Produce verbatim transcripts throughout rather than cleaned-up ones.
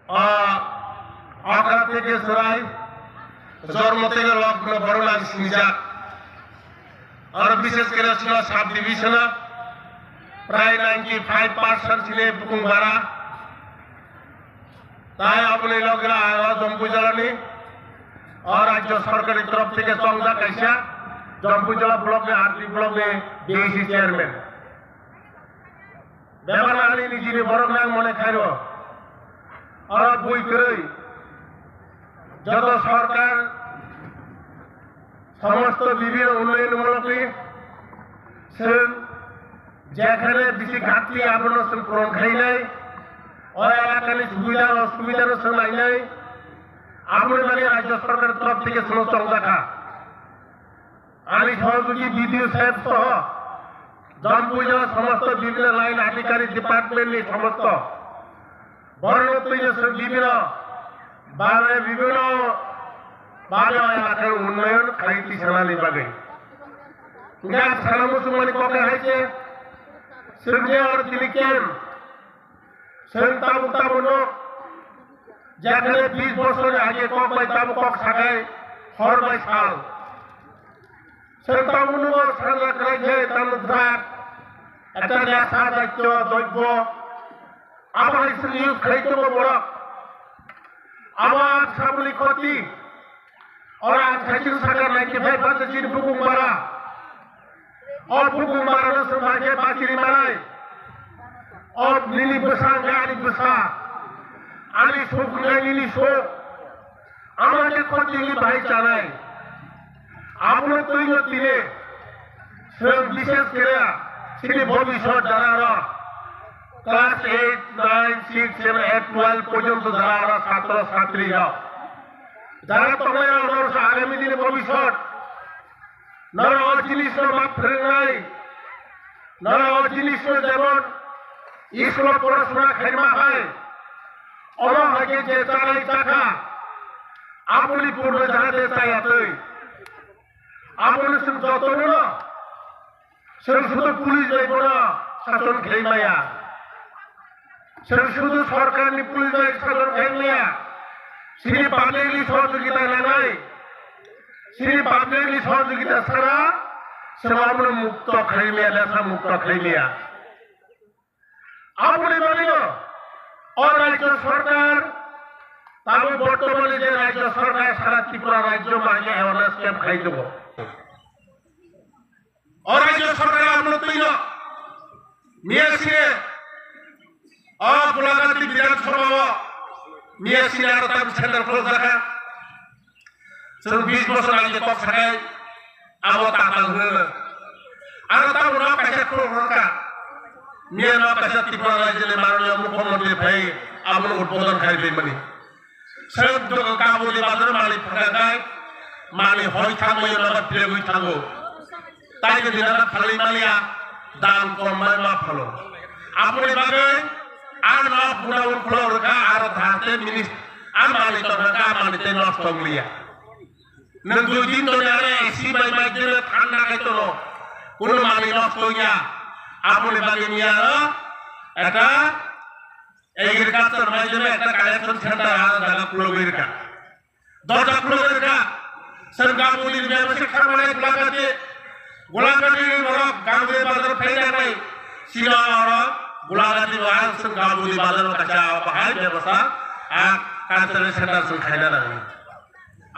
Ah, Okra theke Sorai, jormo theke logno borok nang sinijak. Aro bishes kore sila sub division o prai ninety five percent sini bukung bara. Tai aboni loge aro Jampuijala ni o rajyo sorkar ni torof theke chongjak kaisa Jampuijala block ni R D block ni D C chairman. Bebak ani nijini borok nang mone khairo. Oro bui kwrwi. Joto sorkar, somosto bibhinno unnoyonmulokni chwng jekhane bisi ghatti abono chwng puron khainai, o elakani subida osubidano chwng nainai, aboni bagwi rajyo sorkar torof theke chwngno chongjakha. Ani sohojogwi B D O saheb soho Jampuijala somosto bibhinno line adhikari department ni somosto borokno twino chwng bibhinno babe bibhinno babe o elakar unnoyon khai tisanani bagwi. Hingke ang sana muchungmani kok hai se chwng je oro tini kem Chwng tabuk tabuk no jekhane bis bosor ni age kok bai tabuk kok sakai hor bai sal. Chwng tabuk no sanja kwrwi khe tabuk drak. Ekta nesa jatyo doibbo. Abo hai chwng use khai tongo borok. Abo ang saboni khoti. Oro ang saichung sakha ninety five percent chini bukung bara. O bukung bara no chwng bai khe bachiri manai. O nini bwsa hwnkhe ani bwsa. Ani suk hwnkhe nini suk. Amo khe khoti ni bahai chanai. Abono twi no tini. Chwng bishes kre chini bobisot jara rok class eight, nine, six, seven, eight, twelve porjonto jara rok satro satri rok. Jara tongnai rok norok se agami dini bobisot. Norok o jinis no ma phwrwngnai. Norok o jinis no jemon school o porasona khaima hai. Omo hai khe je chanai chakha. Aboni purno jahate chaya twi. Abono chwng jotono no. Chwng sudu police bai bono sason khlai maya. Chwng sudu sorkar ni police bai sason khlai maya. Chini public ni sohojogita nangnai. Chini public ni sohojogita sara chwng abono mukto khlai maya, lesa mukto khlai maya. Aboni bagwino o rajyo sorkar, tamo bortomani je rajyo sorkar sara Tripura rajyo mahaino awareness camp khai tongo. O rajyo sorkar abono twino miya sire o Gulagati Bidhan Sabha o miya sire aro tam center khulok jakha. Chwng bis bosor age kok sakai abo tata hwnwi. Aro tabuk no kaisa khulok rwkha. Miya no kaisa Tripura rajyoni mananiya mukhyamantri phai abono udbodon khai phaimani. Chwng dogo Kabuli bazar mali phaka khai mali hoi thango yo no ba philogwi thango. Tai ni dinana phalwi maliya dam kom bai ma phalo. Aboni bagwi ano budaul khulok rwkha aro dhate minis amani tongkha amani tei nosto wngliya. Nwng dui din dhori aro A C bai bai dino thanda khai tono. Kuno mani nosto wngya. Aboni bagwi ni aro ekta agriculture bai dino ekta collection center aro jaga khulogwi rwkha. Dorja khulogwi rwkha. Chwng Gabuli ni bebasa kharmani Gulagati. Gulagati ni borok Gabuli bazar phai nangnai. Sino oro Gulagati bo ang chwng Gabuli bazar o kaisa bahai bebasa a cultural center chwng khaina nangnai.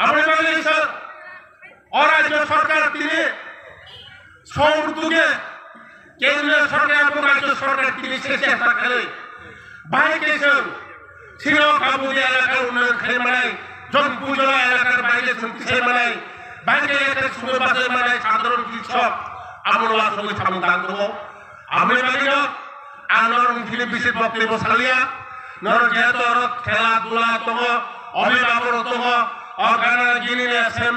Aboni bagwi sir, o rajyo sorkar tini sor tuge kendriya sorkar abo rajyo sorkar tini se chesta khlai. Bahai khe chwng sino Gabuli elaka unnayon khlai manai, Jampuijala elakar baire chwng tisai manai, bahai khe elakar sumui bachai manai, sadharon krishok abono wasogwi samung tang tongo. Aboni bagwino ang norok nini bisi bokti bo saliya, norok jehetu oro khela dula tongo, obhibhabok rok tongo, o gana gini ni S M,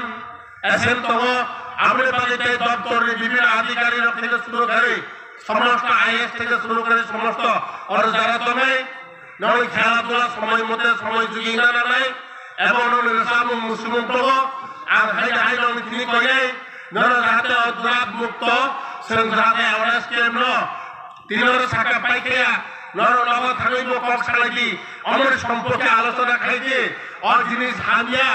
S M tongo, aboni bagwi tei doptor ni bibhinno adhikari rok theke suru kari, somosto I A S theke suru kari, somosto oro jara tongnai, norok khela dula somoi mote somoi jugi wngna nangnai, Ebo nokni samung muchumung tongo, ang haino haino nini tini koinai, nono jahate o drug mukto, chwng jahate awareness camp no, tini oro saka paikha ya, Norok nogo thangwi bo kok salai di, omoni sompokhe alochona khai di, o jinis hamya,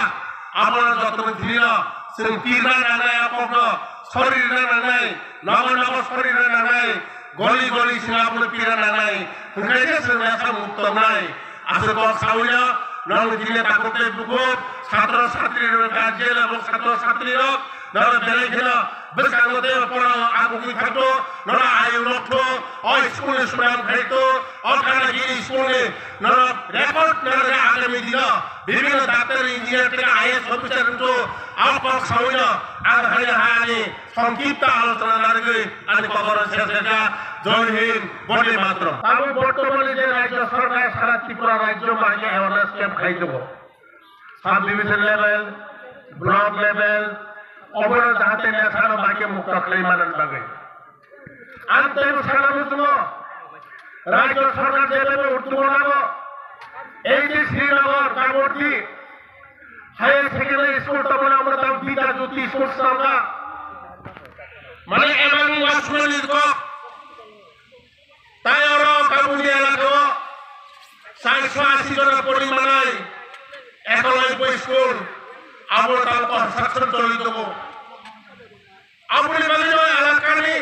abono jotono thwino chwng pirna nangnai, o kokno sorirna nangnai, nogo nogo sorirna nangnai, goli goli chwng abono pirna nangnai, hwnkhe se chwng nasa mukto wngnai. Aswk kok sawino, norok tini takhuk tei bukhuk, satro satrirok, guardian abo satro satrirok, norok belai kheno bwskango tei pora o agugwi thangto, norok ayung rok tho, o school ni sunam khai to, o Kanagiri school ni norok record narwkhe agami dino bibhinno doctor, engineer tei I A S officer wngto, o kok sawino ang hai hai ani songkipta alochona narwgwi ani kokoro ses kha. Jai Hind, Bande Mataram. Abo bortomani je rajyo sorkar sara Tripura rajyo mahaino awareness camp khai tongo. Sub division level, block level, obono jahate nesano bagwi mukto khlai manani bagwi. Ang teibo sana muchungo, rajyo sorkar je level uttungo nango, ei je Srinagar, Kabordi, higher secondary school tongmani omono tamo Vidya Jyoti school swnamkha. Mane emang wasmani kok. Tai oro Kabordi elakao chairso asi jona pori manai Ekalaibo school, abo tamo construction choli tongo. Aboni bagwi o elakani,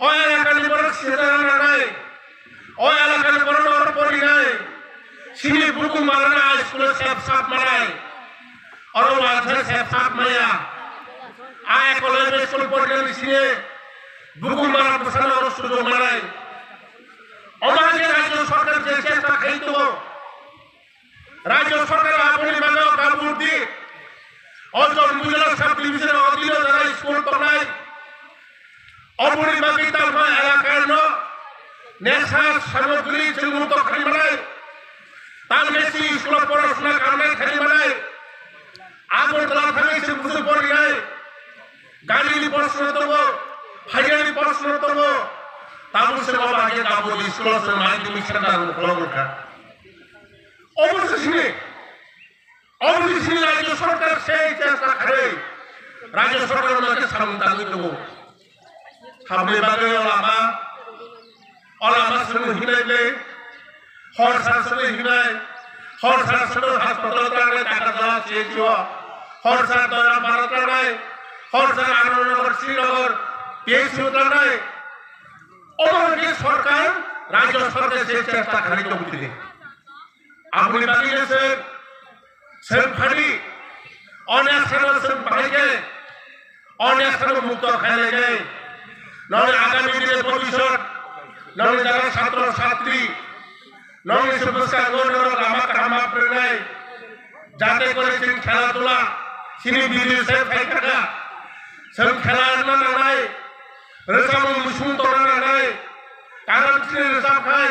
o elakani borok sijana nangnai, o elakani borok oro porinai, chini buku marana school sep sap manai, oro wansa sep sap maya, a Ekalaibo school porinani sini buku mara bwsano oro sujok manai. Omo hai khe rajyo sorkar je chesta khai tongo, rajyo sorkar aboni bagwi o Kabordi, o Jon Bujla sub division o tino jora school tongnai. Oboni bagwi talma elakano nesa samagri chwng mukto khai manai. Talmesi school o porasuna kanai khai manai. Agartala thangwi chwng busu porinai. Garini porasuna tongo, phainani porasuna tongo. Tabuk se obo hai khe Kabordi school o chwng madhyamik center rok khulok wngkha. Obo se sini, obo se sini rajyo sorkar sei chesta kharwi, rajyo sorkar no khe samung tangwi tongo. Habni bagwi o lama, o lama swnwi hinai le, hor sa swnwi hinai, hor sa swnwi hospital tangnai Takarjala C H C o, hor sa Doyra Mara tangnai, hor sa Anandnagar Srinagar P H C o tangnai. Obo hai khe sorkar, rajyo sorkar se chesta kharwi tongo tini. Aboni bagwi le se chwng phani, onek salo chwng phai khe, onek salo mukto khai lai nai. Noni agami dine bhobishyot, noni jara satro satri, noni se bwskango norok lama kaham ma phwrwngnai. Jate kore chwng khela dula, chini bidi se phai thaka, chwng khela wngna nangnai, rwchapmung musung tongna nangnai, karon chini rwchap khai,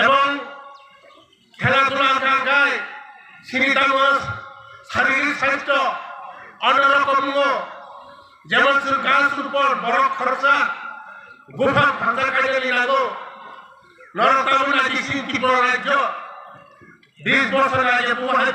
ebong khela dula wngkha hwnkhe chini tamo saririk sastho ono rokom wngo, jemon chwng gan chwng por borok khoroksa buphang phangsa kainani nango. Norok tamo naidi chini Tripura rajyo bis bosor age buphang